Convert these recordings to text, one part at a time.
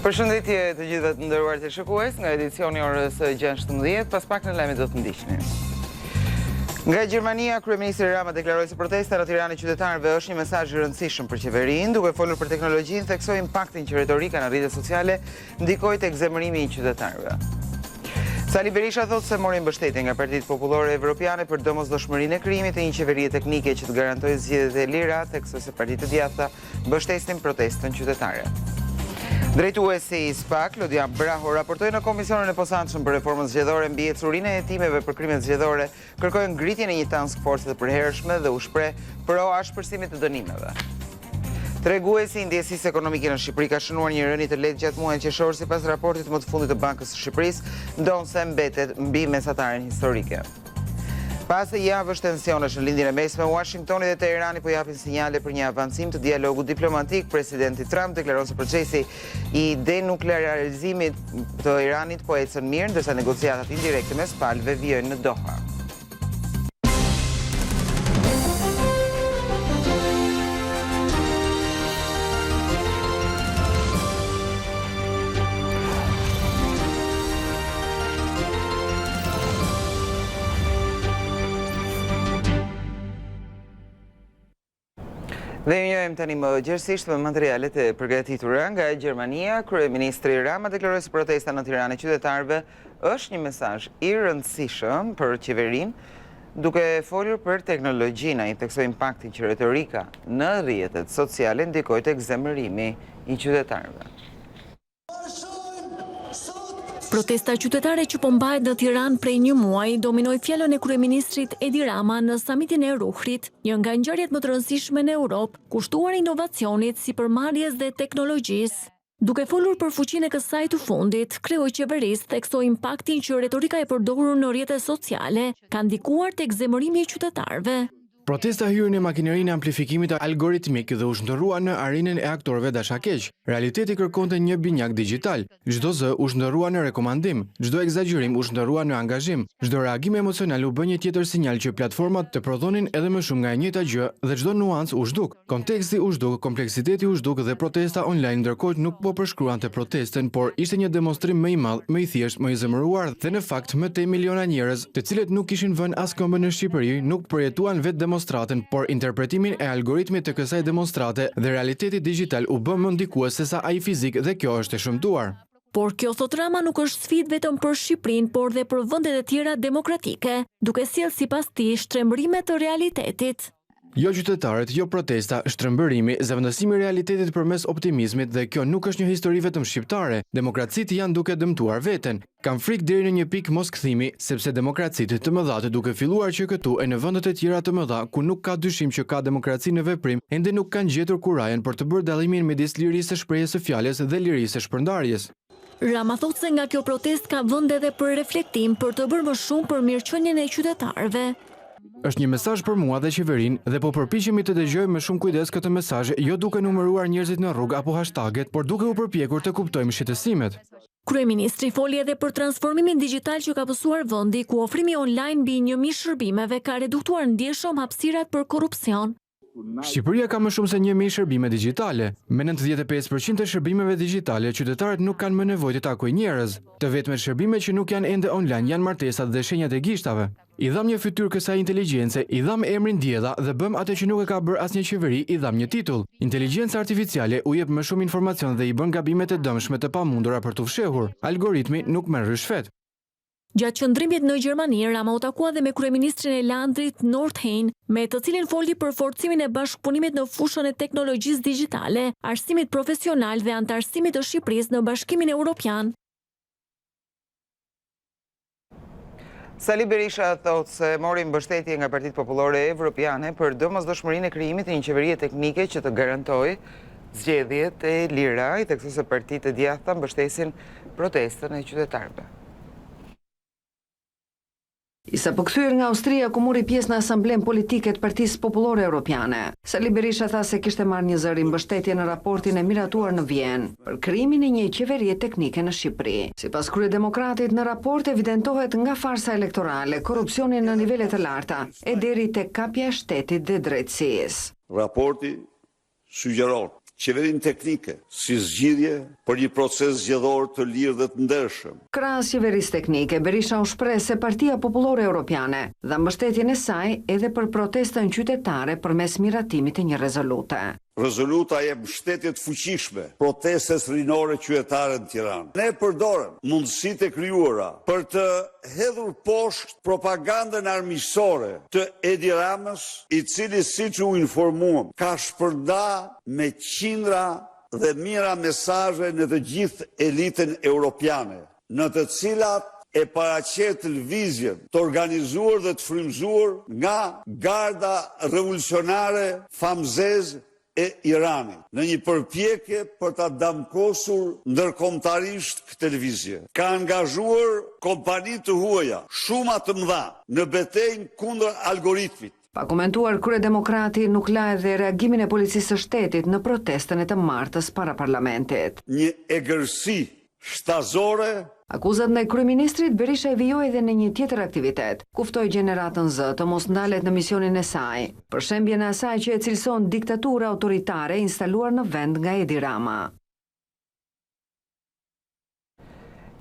Përshëndetje të gjithëve të nderuar teleshikues nga edicioni i orës 16, pas pak në lajme do të ndiqni. Nga Gjermania, Kryeministri Rama deklaroi se protesta në Tiranë e qytetarëve është një mesazh i rëndësishëm për qeverinë, duke folur për teknologjinë, theksoi impaktin që retorika në rrjetet sociale ndikoi tek zemërimi i qytetarëve. Sali Berisha thotë se mori mbështetje nga Partitë Popullore Evropiane për domosdoshmërinë e krijimit të një qeverie teknike që të garantojë zgjedhjet e lira, theksoi se partitë e djathta mbështesin protestën qytetare. Drejtuesi i SPAK, Klodian Braho, raportoi në Komisionin e Posaçëm për Reformën Zgjedhore mbi ecurinë e hetimeve për krimet zgjedhore Kërkoi ngritjen e një task force të përhershme dhe u shpreh pro ashpërsimit të dënimeve. Treguesi i ndjesisë ekonomike në Shqipëri ka shënuar një rënie të lehtë gjatë muajit qershor sipas raportit më të fundit të Bankës së Shqipërisë, ndonëse mbetet mbi mesataren historike. Pas javësh tensionesh në Lindjen e Mesme, Uashingtoni dhe Teherani po japin sinjale për një avancim të dialogut diplomatik. Presidenti Trump deklaron se procesi i denuklearizimit të Iranit po ecën mirë, ndërsa negociatat indirekte mes palëve vijojnë në Doha. Dhe ju njohim tani më gjerësisht me materialet e përgatitura nga Gjermania. Kryeministri Rama deklaroi se protesta në Tiranë e qytetarëve është një mesazh i rëndësishëm për qeverinë, duke folur për teknologjinë, ai theksoi impaktin që retorika në rrjetet sociale ndikoi tek zemërimi i qytetarëve. Protesta qytetare që po mbahet në Tiranë prej një muaji dominoi fjalën e kryeministrit Edi Rama në samitin e Ruhrit, një nga ngjarjet më të rëndësishme në Europë, kushtuar inovacionit, sipërmarrjes dhe teknologjisë. Duke folur për fuqinë e kësaj të fundit, kreu i qeverisë theksoi impaktin që retorika e përdorur në rrjetet sociale ka ndikuar tek zemërimi i qytetarëve. Protesta hyri në makinerinë e amplifikimit algoritmik dhe u shndërrua në arenën e aktorëve dashakeq. Realiteti kërkonte një binjak digjital. Çdo zë u shndërrua në rekomandim, çdo ekzagjerim u shndërrua në angazhim, çdo reagim emocional u bë një tjetër sinjal që platformat të prodhonin edhe më shumë nga e njëjta gjë dhe çdo nuancë u zhduk. Konteksti u zhduk, kompleksiteti u zhduk dhe protesta online ndërkohë nuk po përshkruante protestën, por ishte një demonstrim më i madh, më i thjeshtë, më i zemëruar dhe në fakt më tej miliona njerëz, të cilët nuk kishin vënë as këmbën në Shqipëri, nuk përjetuan vetë demonstratën, por interpretimin e algoritmit të kësaj demonstrate dhe realiteti digjital u bë më ndikues sesa ai fizik dhe kjo është e shëmtuar. Por kjo thotë Rama nuk është sfidë vetëm për Shqipërinë, por dhe për vendet e tjera demokratike, duke sjellë sipas tij shtrembërime të realitetit. Jo qytetarët, jo protesta, shtrembërimi, zëvendësimi i realitetit përmes optimizmit dhe kjo nuk është një histori vetëm shqiptare, demokracitë janë duke dëmtuar veten. Kam frikë deri në një pikë moskthimi, sepse demokracitë, të mëdhatë duke filluar që këtu e në vendet e tjera të mëdha ku nuk ka dyshim që ka demokraci në veprim, ende nuk kanë gjetur kurajën për të bërë dallimin midis lirisë së shprehjes së fjalës dhe lirisë së shpërndarjes. Rama thotë se nga kjo protestë ka vend edhe për reflektim për të bërë më shumë për mirëqenien e qytetarëve. Është një mesazh për mua dhe qeverinë dhe po përpiqemi të dëgjojmë me shumë kujdes këtë mesazh jo duke numëruar njerëzit në rrugë apo hashtaget, por duke u përpjekur të kuptojmë shqetësimet. Kryeministri foli edhe për transformimin digjital që ka pësuar vendi, ku ofrimi online mbi 1000 shërbimeve ka reduktuar ndjeshëm hapësirat për korrupsion. Shqipëria ka më shumë se 1000 shërbime digjitale. Me 95% të shërbimeve digjitale, qytetarët nuk kanë më nevojë të takojnë njerëz. Të vetmet shërbime që nuk janë ende online janë martesat dhe shenjat e gishtave. I dhamë një fytyrë kësaj inteligjence, i dhamë emrin Diella dhe bëmë atë që nuk e ka bërë asnjë qeveri, i dhamë një titull. Inteligjenca artificiale u jep më shumë informacion dhe i bën gabimet e dëmshme të pamundura për t'u fshehur. Algoritmi nuk merr ryshfet. Gjatë qëndrimit në Gjermani, Rama u takua dhe me kryeministrin e Landrit Nordrhein, me të cilin foli për forcimin e bashkëpunimit në fushën e teknologjisë digjitale, arsimit profesional dhe anëtarësimit të Shqipërisë në Bashkimin Europian. Sali Berisha thotë se mori mbështetje nga Partitë Popullore Evropiane për domosdoshmërinë e krijimit të një qeverie teknike që të garantojë zgjedhjet e lira, ai theksoi se partitë e djathta mbështesin protestën e qytetarëve. I sapokthyer nga Austria ku mori pjesë në Asamblenë Politike të Partisë Popullore Europiane, Sali Berisha tha se kishte marrë një zëri mbështetje në raportin e miratuar në Vjenë për krijimin e një qeverie teknike në Shqipëri. Sipas kryedemokratit, në raport evidentohet nga farsa elektorale, korrupsioni në nivele të larta e deri tek kapja e shtetit dhe drejtësisë. Raporti sugjeron. Qeverinë teknike si zgjidhje për një proces zgjedhor të lirë dhe të ndershëm. Krahas qeverisë teknike, Berisha u shpreh se Partia Popullore Europiane dha mbështetjen e saj edhe për protestën qytetare përmes miratimit të një rezolute. Rezoluta jep mbështetje të fuqishme protestës rinore qytetare në Tiranë. Ne përdorëm mundësitë e krijuara për të hedhur poshtë propagandën armiqësore të Edi Ramës, i cili siç u informuam ka shpërnda me qindra dhe mijëra mesazhe në të gjithë elitën europiane, në të cilat e paraqet lëvizjen të organizuar dhe të frymëzuar nga Garda Revolucionare famëzezë e Iranit, në një përpjekje për ta damkosur ndërkombëtarisht këtë lëvizje, ka angazhuar kompani të huaja, shuma të mëdha, në betejën kundër algoritmit. Pa komentuar kryedemokrati nuk la edhe reagimin e Policisë së Shtetit në protestën e të martës para Parlamentit. Një egërsi shtazore. Akuzat ndaj kryeministrit Berisha i vijoi edhe në një tjetër aktivitet, ku ftoi gjeneratën Z të mos ndalet në misionin e saj, për shembjen e asaj që e cilëson diktaturë autoritare e instaluar në vend nga Edi Rama.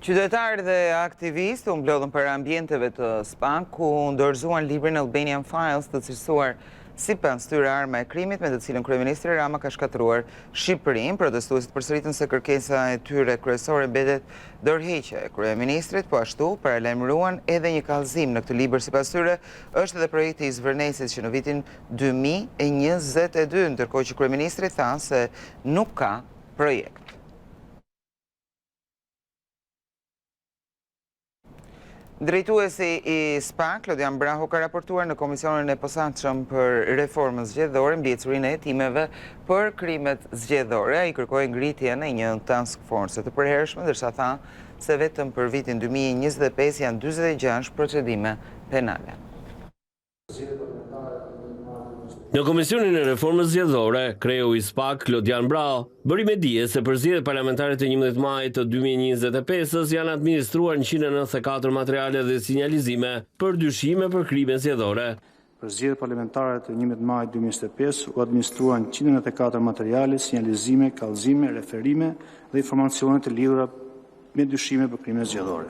Qytetarë dhe aktivistë u mblodhën para ambienteve të SPAK, ku dorëzuan librin Albanian Files të cilësuar sipas tyre arma e krimit me të cilën kryeministri Rama ka shkatërruar Shqipërinë. Protestuesit përsëritën se kërkesa e tyre kryesore mbetet dorëheqja e kryeministrit, po ashtu paralajmëruan edhe një kallëzim në këtë libër sipas tyre është edhe projekti i Zvërnecit që në vitin 2022, ndërkohë që kryeministri tha se nuk ka projekt. Drejtuesi i SPAK, Klodian Braho, ka raportuar në Komisionin e Posaçëm për Reformën Zgjedhore mbi ecurinë e hetimeve për krimet zgjedhore. Ai kërkoi ngritjen e një task force të përhershme, ndërsa tha se vetëm për vitin 2025 janë 46 procedime penale. Në Komisionin e Reformës Zgjedhore, kreu i SPAK, Klodian Braho, bëri me dije se për zgjedhjet parlamentare të 11 majit të 2025-ës janë administruar 194 materiale dhe sinjalizime për dyshime për krime zgjedhore. Për zgjedhjet parlamentare të 11 majit 2025 u administruan 194 materiale, sinjalizime, kallëzime, referime dhe informacione të lidhura me dyshime për krime zgjedhore.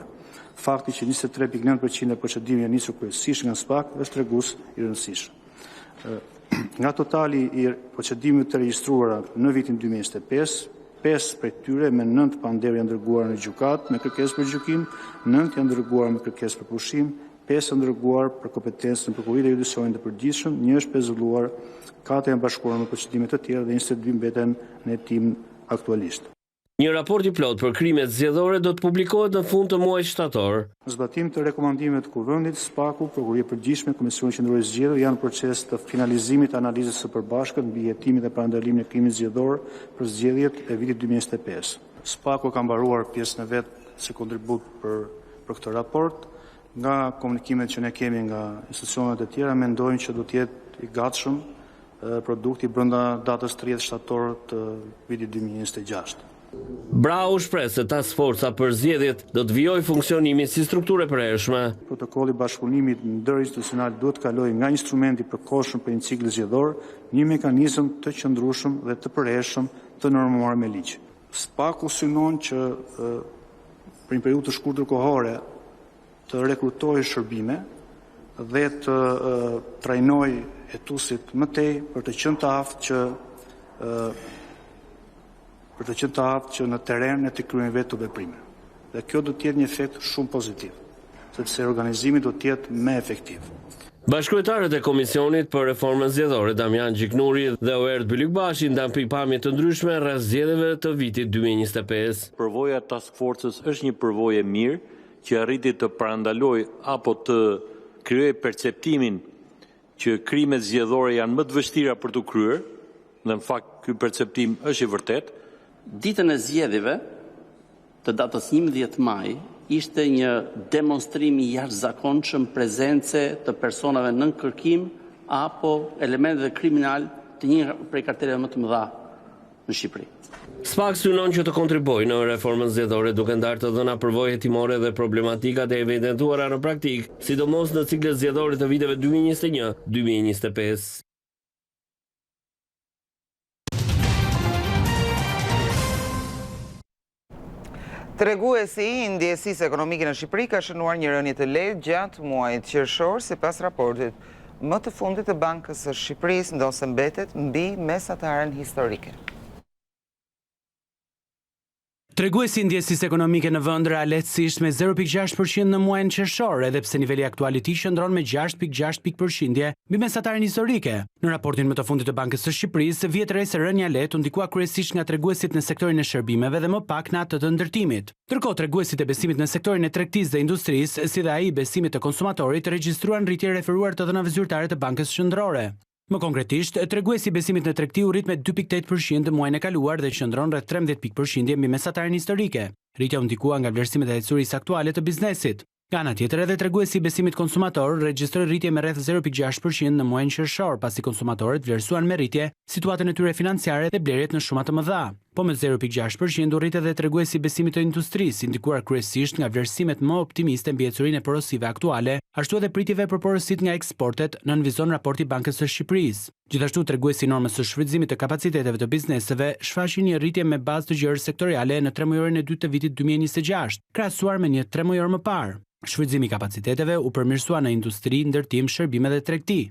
Fakti që 23.9% e procedimeve janë nisur kryesisht nga SPAK është tregues i rëndësishëm. Nga totali i procedimeve të regjistruara në vitin 2025, 5 prej tyre me 9 të pandehur janë dërguar në gjykatë me kërkesë për gjykim, 9 janë dërguar me kërkesë për pushim, 5 janë dërguar për kompetencë në prokuroritë e juridiksionit të përgjithshëm, një është pezulluar, 4 janë bashkuar me procedime të tjera dhe 22 mbeten në hetim aktualisht. Një raport i plotë për krimet zgjedhore do të publikohet në fund të muajit shtator. Në zbatim të rekomandimeve të Kuvendit, SPAK-u, Prokuroria e Përgjithshme, Komisioni Qendror i Zgjedhjeve janë në proces të finalizimit të analizës së përbashkët mbi hetimin dhe parandalimin e krimit zgjedhor për zgjedhjet e vitit 2025. SPAK-u ka mbaruar pjesën e vet si kontribut për për këtë raport. Nga komunikimet që ne kemi nga institucionet e tjera, mendojmë që do të jetë i gatshëm produkti brenda datës 30 shtator të vitit 2026. Braho u shpreh se Task Forca për zgjedhjet do të vijojë funksionimin si strukturë e përhershme. Protokolli i bashkëpunimit ndërinstitucional duhet të kalojë nga instrumenti i përkohshëm për një cikël zgjedhor në një mekanizëm të qëndrueshëm dhe të përhershëm të normuar me ligj. SPAK-u synon që për një periudhë të shkurtër kohore të rekrutojë shërbime dhe të trajnojë hetuesit më tej për të qenë të aftë që për të qenë të aftë që në terren e të kryejnë vetë veprime. Dhe kjo do të jetë një efekt shumë pozitiv, sepse organizimi do të jetë më efektiv. Bashkëkryetarët e Komisionit për Reformën Zgjedhore, Damian Gjiknuri dhe Oerd Bylykbashi ndanë pikëpamje të ndryshme rreth zgjedhjeve të vitit 2025. Përvoja e Task Forcës është një përvojë e mirë që arriti të parandalojë apo të krijojë perceptimin që krimet zgjedhore janë më të vështira për t'u kryer, dhe në fakt ky perceptim është i vërtetë. Ditën e zgjedhjeve të datës 11 maj ishte një demonstrim i jashtëzakonshëm prezence të personave nën kërkim apo elementëve kriminalë të një prej karteleve më të mëdha në Shqipëri. SPAK synon që të kontribuojë në reformën zgjedhore duke ndarë të dhëna përvojë hetimore dhe problematikat e evidentuara në praktikë, sidomos në ciklet zgjedhore të viteve 2021, 2025. Treguesi i ndjesisë ekonomike në Shqipëri ka shënuar një rënie të lehtë gjatë muajit qershor, sipas raportit më të fundit të Bankës së Shqipërisë, ndonëse mbetet mbi mesataren historike. Treguesi i ndjesisë ekonomike në vend ra lehtësisht me 0.6% në muajin qershor, edhe pse niveli aktual i tij qëndron me 6.6 pikë përqindje mbi mesataren historike. Në raportin më të fundit të Bankës së Shqipërisë, vihet re se rënia e lehtë u ndikua kryesisht nga treguesit në sektorin e shërbimeve dhe më pak në atë të ndërtimit. Ndërkohë, treguesit e besimit në sektorin e tregtisë dhe industrisë, si dhe ai i besimit të konsumatorit, regjistruan rritje referuar të dhënave zyrtare të Bankës Qendrore. Më konkretisht, treguesi i besimit në tregti u rrit me 2.8 për qind muajin e kaluar dhe qëndron rreth 13 pikë përqindje mbi mesataren historike. Rritja u ndikua nga vlerësimet e ecurisë aktuale të biznesit. Nga ana tjetër, edhe treguesi i besimit konsumator regjistroi rritje me rreth 0.6 për qind në muajin qershor, pasi konsumatorët vlerësuan me rritje situatën e tyre financiare dhe blerjet në shuma të mëdha. Po me 0.6 për qind u rrit edhe treguesi i besimit të industrisë, i ndikuar kryesisht nga vlerësimet më optimiste mbi ecurinë e porosive aktuale, ashtu edhe pritjeve për porositë nga eksportet, nënvizon raporti i Bankës së Shqipërisë. Gjithashtu, treguesi i normës së shfrytëzimit të kapaciteteve të bizneseve shfaqi një rritje me bazë të gjerë sektoriale në tremujorin e dytë të vitit 2026, krahasuar me një tremujor më parë. Shfrytëzimi i kapaciteteve u përmirësua në industri, ndërtim, shërbime dhe tregti.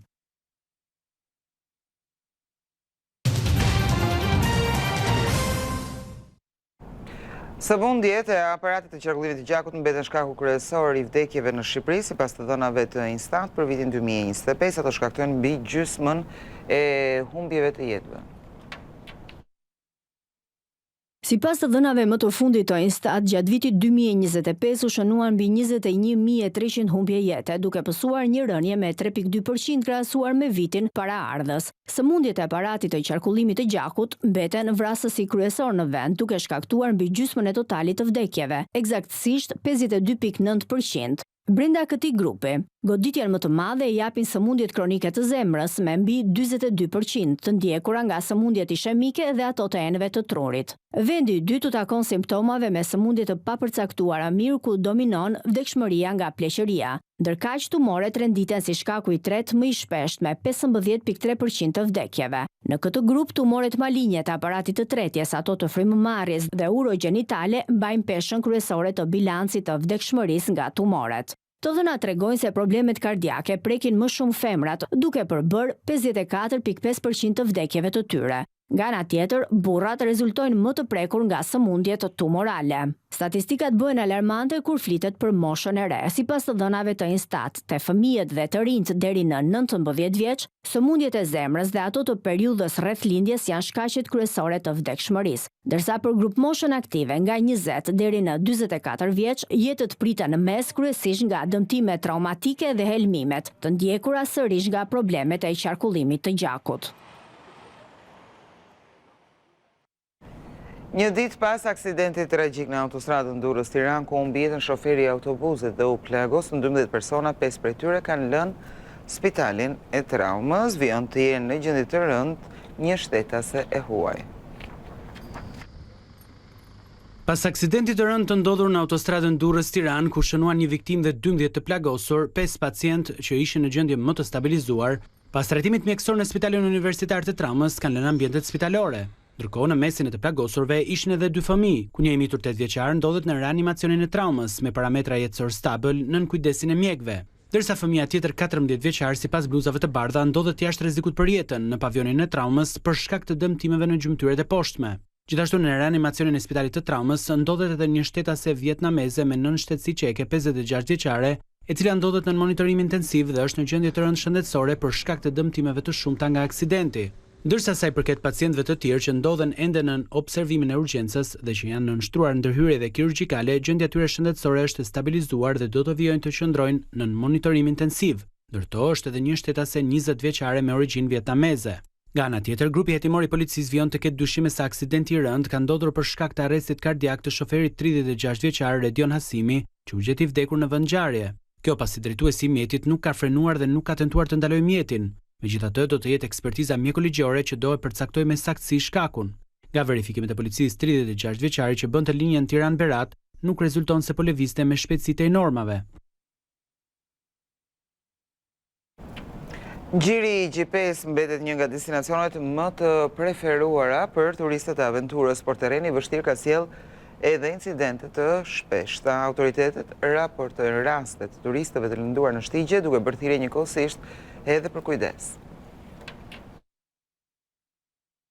Sëmundjet e aparatit të qarkullimit të gjakut mbeten shkaku kryesor i vdekjeve në Shqipëri, sipas të dhënave të INSTAT për vitin 2025, ato shkaktojnë mbi gjysmën e humbjeve të jetëve. Sipas të dhënave më të fundit të INSTAT, gjatë vitit 2025 u shënuan mbi 21.300 humbje jete, duke pësuar një rënie me 3.2% krahasuar me vitin paraardhës. Sëmundjet e aparatit të qarkullimit të gjakut mbeten vrasësi kryesor në vend, duke shkaktuar mbi gjysmën e totalit të vdekjeve, ekzaktësisht 52.9%. Brenda këtij grupi, goditjen më të madhe e japin sëmundjet kronike të zemrës, me mbi 42%, të ndjekura nga sëmundjet ishemike dhe ato të enëve të trurit. Vendi i dytë u takon simptomave me sëmundje të papërcaktuara mirë ku dominon vdekshmëria nga pleqëria. Ndërkaq tumoret renditen si shkaku i tretë më i shpeshtë me 15.3% të vdekjeve. Në këtë grup tumoret malinje të aparatit të tretjes, ato të frymëmarrjes dhe urogenitale mbajnë peshën kryesore të bilancit të vdekshmërisë nga tumoret. Të dhënat tregojnë se problemet kardiake prekin më shumë femrat, duke përbërë 54.5% të vdekjeve të tyre. Nga ana tjetër, burrat rezultojnë më të prekur nga sëmundjet tumorale. Statistikat bëhen alarmante kur flitet për moshën e re. Sipas të dhënave të INSTAT, te fëmijët dhe të rinjtë deri në 19 vjeç, sëmundjet e zemrës dhe ato të periudhës rreth lindjes janë shkaqet kryesore të vdekshmërisë. Ndërsa për grupmoshën aktive nga 20 deri në 44 vjeç, jetët priten në mes kryesisht nga dëmtime traumatike dhe helmimet, të ndjekura sërish nga problemet e qarkullimit të gjakut. Një ditë pas aksidentit tragjik në autostradën Durrës-Tiranë, ku humbi jetën shoferi i autobusit dhe u plagosën 12 persona, 5 prej tyre kanë lënë spitalin e traumës, vijon të jenë në gjendje të rëndë një shtetase e huaj. Pas aksidentit të rëndë të ndodhur në autostradën Durrës-Tiranë, ku shënuan një viktimë dhe 12 të plagosur, 5 pacientë që ishin në gjendje më të stabilizuar, Pas trajtimit mjekësor në Spitalin Universitar të Traumës kanë lënë ambientet spitalore. Ndërkohë në mesin e të plagosurve ishin edhe dy fëmijë, ku një i mitur 8 vjeçar ndodhet në reanimacionin e traumës me parametra jetësor stabil nën kujdesin e mjekëve. Ndërsa fëmija tjetër 14 vjeçar sipas bluzave të bardha ndodhet jashtë rrezikut për jetën në pavionin e traumës për shkak të dëmtimeve në gjymtyrët e poshtme. Gjithashtu në reanimacionin e spitalit të traumës ndodhet edhe një shtetase vietnameze me nënshtetësi çeke 56 vjeçare, e cila ndodhet nën monitorim intensiv dhe është në gjendje të rëndë shëndetësore për shkak të dëmtimeve të shumta nga aksidenti. Ndërsa sa i përket pacientëve të tjerë që ndodhen ende nën observimin e urgjencës dhe që janë nënshtruar ndërhyrjeve kirurgjikale, gjendja e tyre shëndetësore është e stabilizuar dhe do të vijojnë të qëndrojnë nën monitorim intensiv. Ndër to është edhe një shtetase 20 vjeçare me origjinë vietnameze. Nga ana tjetër, grupi hetimor i policisë vijon të ketë dyshime se aksidenti i rëndë ka ndodhur për shkak të arrestit kardiak të shoferit 36 vjeçar Redion Hasimi, që u gjet i vdekur në vendngjarje. Kjo pasi drejtuesi i mjetit nuk ka frenuar dhe nuk ka tentuar të ndalojë mjetin. Megjithatë, do të jetë ekspertiza mjekoligjore që do e përcaktojë me saktësi shkakun. Nga verifikimet e policisë, 36 vjeçari që bënte linjën Tiranë-Berat nuk rezulton se po lëvizte me shpejtësi tej normave. Gjiri i Gjipesë mbetet një nga destinacionet më të preferuara për turistët e aventurës, por terreni i vështirë ka sjellë edhe incidente të shpeshta. Autoritetet raportojnë raste të turistëve të lënduar në shtigje, duke bërë thirrje njëkohësisht edhe për kujdes.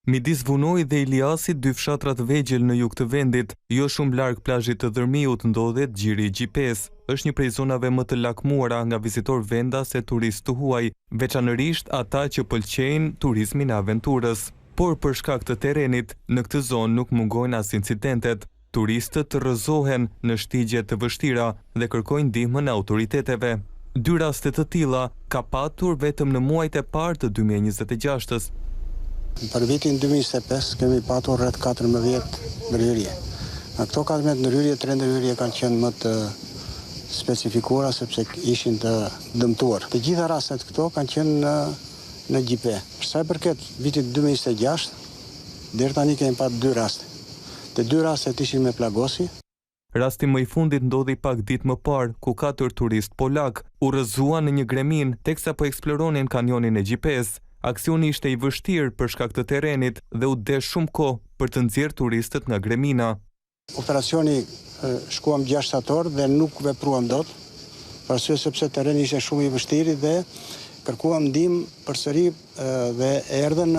Midis Vunoit dhe Iliasit, dy fshatra të vegjël në jug të vendit, jo shumë larg plazhit të Dhërmiut ndodhet gjiri i Gjipesë. Është një prej zonave më të lakmuara nga vizitorë vendas e turistë të huaj, veçanërisht ata që pëlqejnë turizmin e aventurës. Por për shkak të terrenit, në këtë zonë nuk mungojnë as incidentet. Turistët rrëzohen në shtigje të vështira dhe kërkojnë ndihmën e autoriteteve. Dy raste të tilla ka patur vetëm në muajt e parë të 2026-ës. Për vitin 2025 kemi patur rreth 14 ndërhyrje. Nga këto 14 ndërhyrje, 3 ndërhyrje kanë qenë më të specifikuara sepse ishin të dëmtuar. Të gjitha rastet këto kanë qenë në në Gjipe. Për sa i përket vitit 2026, deri tani kemi patur dy raste. Të dy rastet ishin me plagosje. Rasti më i fundit ndodhi pak ditë më parë, ku katër turistë polakë u rrëzuan në një greminë teksa po eksploronin kanionin e Gjipesë. Aksioni ishte i vështirë për shkak të terrenit dhe u desh shumë kohë për të nxjerrë turistët nga gremina. Operacioni shkuam 6 shtator dhe nuk vepruam dot, për arsye sepse terreni ishte shumë i vështirë dhe kërkuam ndihmë përsëri dhe erdhën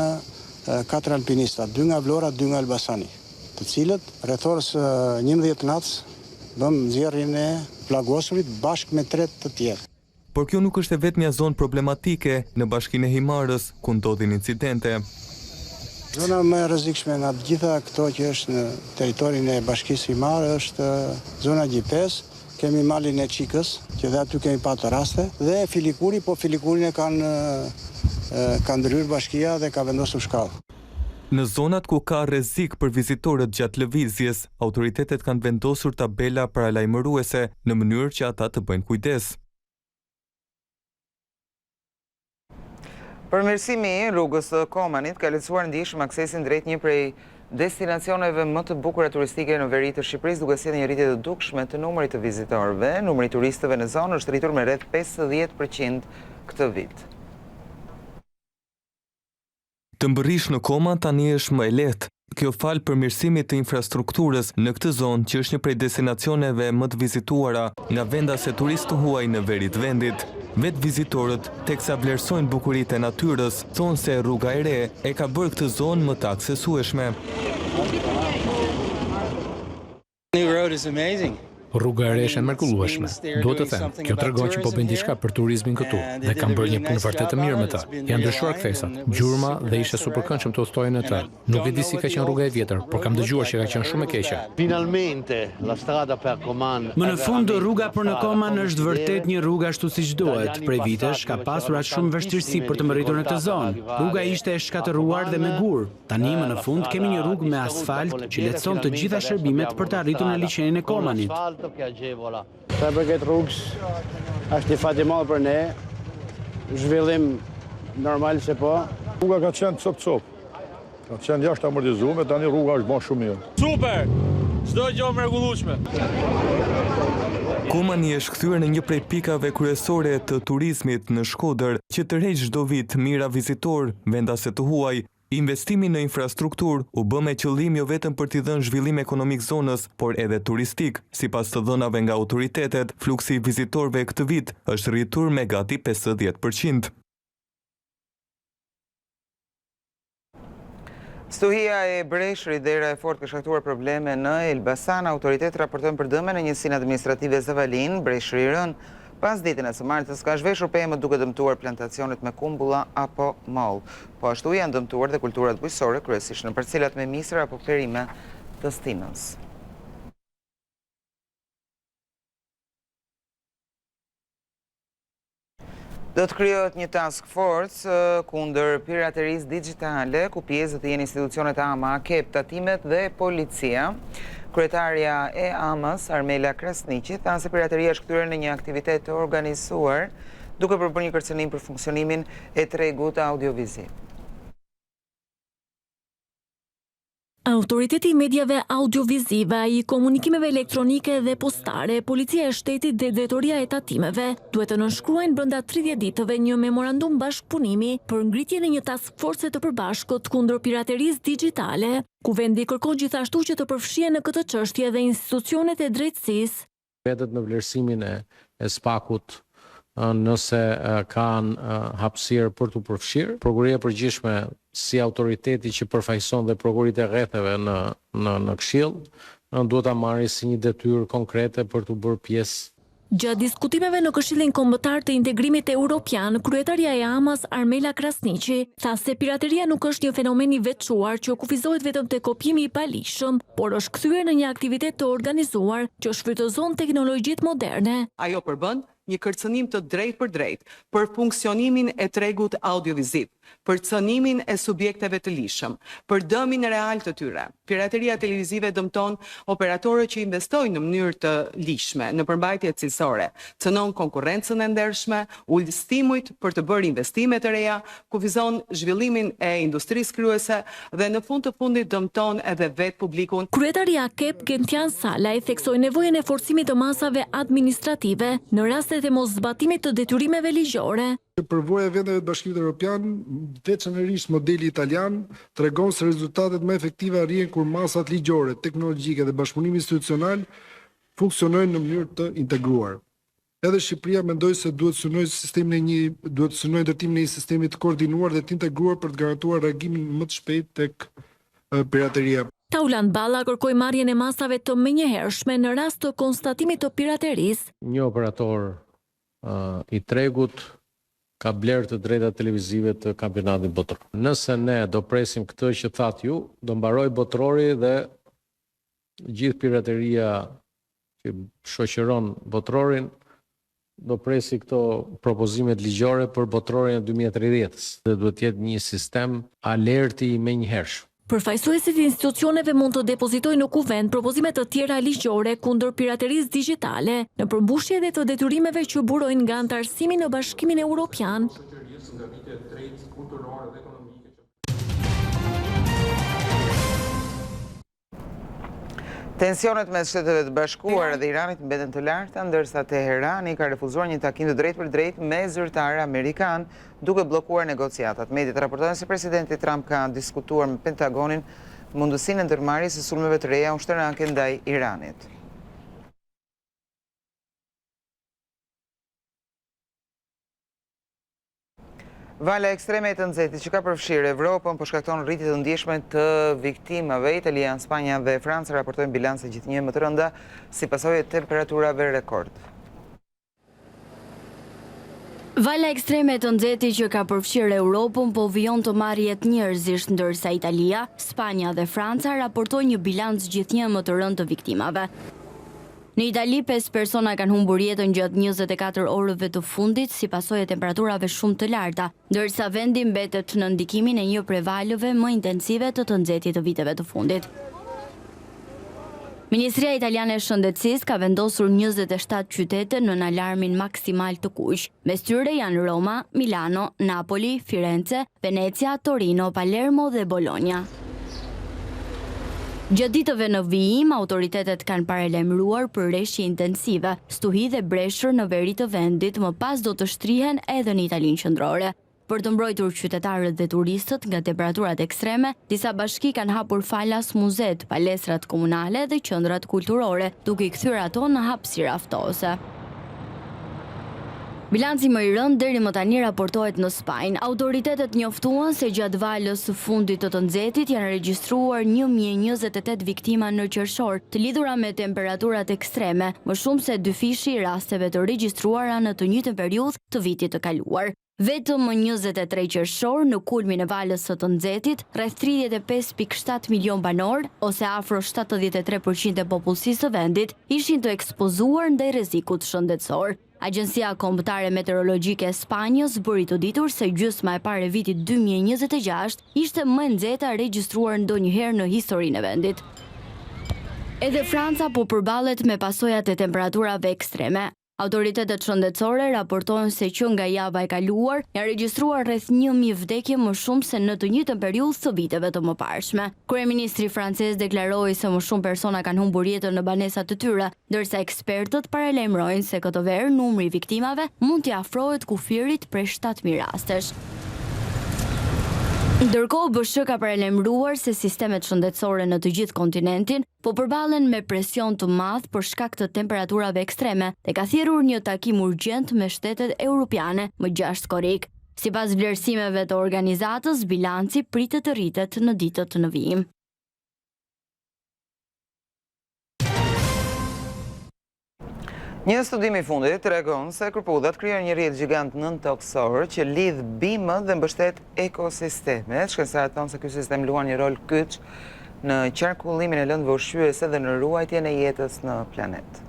katër alpinista, dy nga Vlora, dy nga Elbasani, të cilët rreth orës 11 të natës bëmë nxjerrjen e plagosurit bashkë me tre të tjerë. Por kjo nuk është e vetmja zonë problematike në bashkinë e Himarës, ku ndodhin incidente. Zona më e rrezikshme nga të gjitha këto që është në territorin e bashkisë Himarë është zona Gjipesë, kemi malin e Çikës, që dhe aty kemi patur raste, dhe Filikuri, po Filikurin e kanë ka ndërhyrë bashkia dhe ka vendosur shkallë. Në zonat ku ka rrezik për vizitorët gjatë lëvizjes, autoritetet kanë vendosur tabela paralajmëruese në mënyrë që ata të bëjnë kujdes. Përmirësimi i rrugës së Komanit ka lehtësuar ndjeshëm aksesin drejt një prej destinacioneve më të bukura turistike në veri të Shqipërisë, duke sjellë një rritje të dukshme të numrit të vizitorëve. Numri i turistëve në zonë është rritur me rreth 50% këtë vit. Të mbërrish në Koman tani është më e lehtë. Kjo falë përmirësimit të infrastrukturës në këtë zonë që është një prej destinacioneve më të vizituara nga vendas e turistë të huaj në veri të vendit. Vetë vizitorët, teksa vlerësojnë bukuritë e natyrës, thonë se rruga e re e ka bërë këtë zonë më të aksesueshme. Rruga e re është e mrekullueshme. Duhet të them, kjo tregon që po bëjnë diçka për turizmin këtu dhe kanë bërë një punë vërtet të mirë me të. Janë ndryshuar kthesat, gjurma dhe ishte super këndshëm të udhëtoje në të. Nuk e di si ka qenë rruga e vjetër, por kam dëgjuar që ka qenë shumë e keqe. Më në fund, rruga për në Koman është vërtet një rrugë ashtu siç duhet. Prej vitesh ka pasur aq shumë vështirësi për të mbërritur në këtë zonë. Rruga ishte e shkatërruar dhe me gurë. Tani më në fund kemi një rrugë me asfalt që lehtëson të gjitha shërbimet për të arritur në liqenin e Komanit. Sa i përket rrugës, është një fat i madh për ne, zhvillim normal se po. Rruga ka qenë copë-copë, ka qenë jashtë amortizume, tani rruga është bërë shumë mirë. Super! Çdo gjë e mrekullueshme. Komani është kthyer në një prej pikave kryesore të turizmit në Shkodër, që tërheq çdo vit mijëra vizitorë, vendas e të huaj, Investimi në infrastrukturë u bë me qëllim jo vetëm për t'i dhënë zhvillim ekonomik zonës, por edhe turistik. Sipas të dhënave nga autoritetet, fluksi i vizitorëve këtë vit është rritur me gati 50%. Stuhia e breshrit dhe era e fortë ka shkaktuar probleme në Elbasan. Autoritetet raportojnë për dëme në njësinë administrative Zavalinë, breshri i rënë pasditen e së martës ka zhveshur pemët duke dëmtuar plantacionet me kumbulla apo mollë. Po ashtu janë dëmtuar dhe kulturat bujqësore, kryesisht në parcelat me misër apo perime të stinës. Do të krijohet një task force kundër piraterisë digjitale, ku pjesë do të jenë institucionet AMA, AKEP, Tatimet dhe Policia. Kryetarja e AMA-s, Armela Krasniqi, tha se pirateria është kthyer në një aktivitet të organizuar, duke përbërë një kërcënim për funksionimin e tregut audioviziv. Autoriteti i Mediave Audiovizive, ai i Komunikimeve Elektronike dhe Postare, Policia e Shtetit dhe Drejtoria e Tatimeve duhet të nënshkruajnë brenda 30 ditëve një memorandum bashkëpunimi për ngritjen e një task force të përbashkët kundër piraterisë dixhitale. Kuvendi kërkon gjithashtu që të përfshihen në këtë çështje edhe institucionet e drejtësisë. Mbetet në vlerësimin e SPAK-ut nëse kanë hapësirë për t'u përfshirë. Prokuroria e Përgjithshme si autoriteti që përfaqëson dhe prokuroritë e rretheve në në në Këshill, duhet ta marrë si një detyrë konkrete për t'u bërë pjesë. Gjatë diskutimeve në Këshillin Kombëtar të Integrimit Europian, kryetarja e AMA-s Armela Krasniqi tha se pirateria nuk është një fenomen i veçuar që kufizohet vetëm te kopjimi i paligjshëm, por është kthyer në një aktivitet të organizuar që shfrytëzon teknologjitë moderne. Ajo përbën një kërcënim të drejtpërdrejtë për funksionimin e tregut audioviziv, për cënimin e subjekteve të ligjshëm, për dëmin real të tyre. Pirateria televizive dëmton operatorët që investojnë në mënyrë të ligjshme në përmbajtje cilësore, cënon konkurrencën e ndershme, ul stimujt për të bërë investime të reja, kufizon zhvillimin e industrisë krijuese dhe në fund të fundit dëmton edhe vetë publikun. Kryetari i AKEP, Gentian Salaj, theksoi nevojën e forcimit të masave administrative në rastet e moszbatimit të detyrimeve ligjore. Përvoja e vendeve të Bashkimit Europian, veçanërisht modeli italian, tregon se rezultatet më efektive arrihen kur masat ligjore, teknologjike dhe bashkëpunimi institucional funksionojnë në mënyrë të integruar. Edhe Shqipëria mendoj se duhet të synojë sistemin e një duhet të synojë ndërtimin e një sistemi të koordinuar dhe të integruar për të garantuar reagimin më të shpejtë tek pirateria. Taulant Balla kërkoi marrjen e masave të menjëhershme në rast të konstatimit të piraterisë. Një operator i tregut ka blerë të drejtat televizive të kampionatit botëror. Nëse ne do presim këtë që thatë ju, do mbarojë botërori dhe gjithë pirateria që shoqëron botërorin do presi këto propozimet ligjore për botërorin e 2030-ës dhe duhet të jetë një sistem alerti i menjëhershëm. Përfaqësuesit e institucioneve mund të depozitojnë në Kuvend propozime të tjera ligjore kundër piraterisë digjitale, në përmbushje edhe të detyrimeve që burojnë nga anëtarësimi në Bashkimin Europian. Tensionet mes Shteteve të Bashkuara dhe Iranit mbeten të larta, ndërsa Teherani ka refuzuar një takim të drejtpërdrejtë me zyrtarë amerikanë, duke bllokuar negociatat. Mediat raportojnë se presidenti Trump ka diskutuar me Pentagonin mundësinë e ndërmarrjes së sulmeve të reja ushtarake ndaj Iranit. Vala ekstreme e të nxehtit që ka përfshirë Evropën po shkakton rritje të ndjeshme të viktimave. Italia, Spanja dhe Franca raportojnë bilance gjithnjë më të rënda si pasojë e temperaturave rekord. Vala ekstreme e të nxehtit që ka përfshirë Europën po vijon të marrë jetë njerëzish, ndërsa Italia, Spanja dhe Franca raportojnë një bilanc gjithnjë më të rëndë të viktimave. Në Itali, pesë persona kanë humbur jetën gjatë 24 orëve të fundit si pasojë e temperaturave shumë të larta, ndërsa vendi mbetet nën ndikimin e një prej valëve më intensive të të nxehtit të viteve të fundit. Ministria Italiane e Shëndetësisë ka vendosur 27 qytete nën alarmin maksimal të kuq. Mes tyre janë Roma, Milano, Napoli, Firenze, Venecia, Torino, Palermo dhe Bologna. Gjatë ditëve në vijim, autoritetet kanë paralajmëruar për reshje intensive, stuhi dhe breshër në veri të vendit, më pas do të shtrihen edhe në Italinë qendrore. Për të mbrojtur qytetarët dhe turistët nga temperaturat ekstreme, disa bashki kanë hapur falas muzetë, palestrat komunale dhe qendrat kulturore, duke i kthyer ato në hapësira ftohëse. Bilanci më i rëndë deri më tani raportohet në Spanjë. Autoritetet njoftuan se gjatë valës së fundit të të nxehtit janë regjistruar 1028 viktima në qershor, të lidhura me temperaturat ekstreme, më shumë se dyfishi i rasteve të regjistruara në të njëjtën periudhë të vitit të kaluar. Vetëm më 23 qershor, në kulmin e valës së të nxehtit, rreth 35.7 milion banorë, ose afro 73% e popullsisë së vendit, ishin të ekspozuar ndaj rrezikut shëndetësor. Agjencia Kombëtare Meteorologjike e Spanjës bëri të ditur se gjysma e parë e vitit 2026 ishte më e nxehta e regjistruar ndonjëherë në historinë e vendit. Edhe Franca po përballet me pasojat e temperaturave ekstreme. Autoritetet shëndetësore raportojnë se që nga java e kaluar janë regjistruar rreth 1000 vdekje më shumë se në të njëjtën periudhë të viteve të mëparshme. Kryeministri francez deklaroi se më shumë persona kanë humbur jetën në banesat e tyre, ndërsa ekspertët paralajmërojnë se këtë verë numri i viktimave mund t'i afrohet kufirit prej 7000 rastesh. Ndërkohë, OBSH ka paralajmëruar se sistemet shëndetësore në të gjithë kontinentin po përballen me presion të madh për shkak të temperaturave ekstreme dhe ka thirrur një takim urgjent me shtetet europiane më 6 korrik. Sipas vlerësimeve të organizatës, bilanci pritet të rritet në ditët në vijim. Një studim i fundit tregon se kërpudhat krijojnë një rrjet gjigant nëntokësor që lidh bimët dhe mbështet ekosistemet. Shkencëtarët thonë se ky sistem luan një rol kyç në qarkullimin e lëndëve ushqyese dhe në ruajtjen e jetës në planet.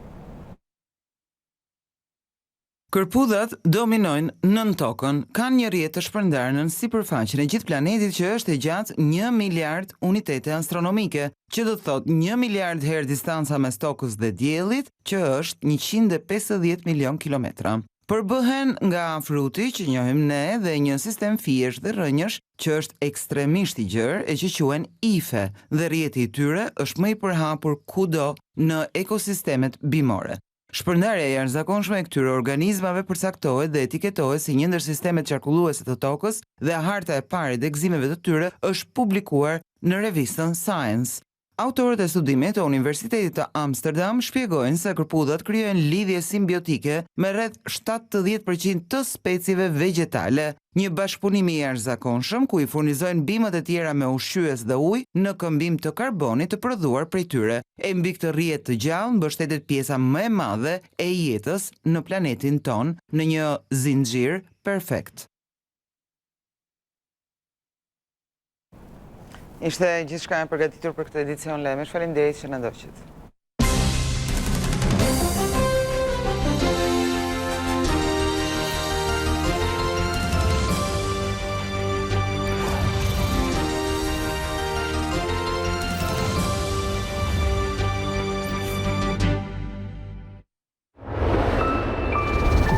Kërpudhat dominojnë nëntokën, kanë një rrjet të shpërndarë nën sipërfaqen e gjithë planetit që është e gjatë një miliard unitete astronomike, që do të thotë një miliard herë distanca mes Tokës dhe Diellit, që është 150 milion kilometra. Përbëhen nga fruti që njohim ne dhe një sistem fijesh dhe rrënjësh që është ekstremisht i gjerë e që quhen ife dhe rrjeti i tyre është më i përhapur kudo në ekosistemet bimore. Shpërndarja e jashtëzakonshme e këtyre organizmave përcaktohet dhe etiketohet si një ndër sistemet qarkulluese të Tokës dhe harta e parë e degëzimeve të tyre është publikuar në revistën Science. Autorët e studimit të Universitetit të Amsterdam shpjegojnë se kërpudhat krijojnë lidhje simbiotike me rreth 70% të specieve vegjetale, Një bashkëpunim i jashtëzakonshëm ku i furnizojnë bimët e tjera me ushqyes dhe ujë në këmbim të karbonit të prodhuar prej tyre. E mbi këtë rrjet të gjallë mbështetet pjesa më e madhe e jetës në planetin tonë në një zinxhir perfekt. Ishte gjithçka e përgatitur për këtë edicion lajmesh. Faleminderit që na ndoqët.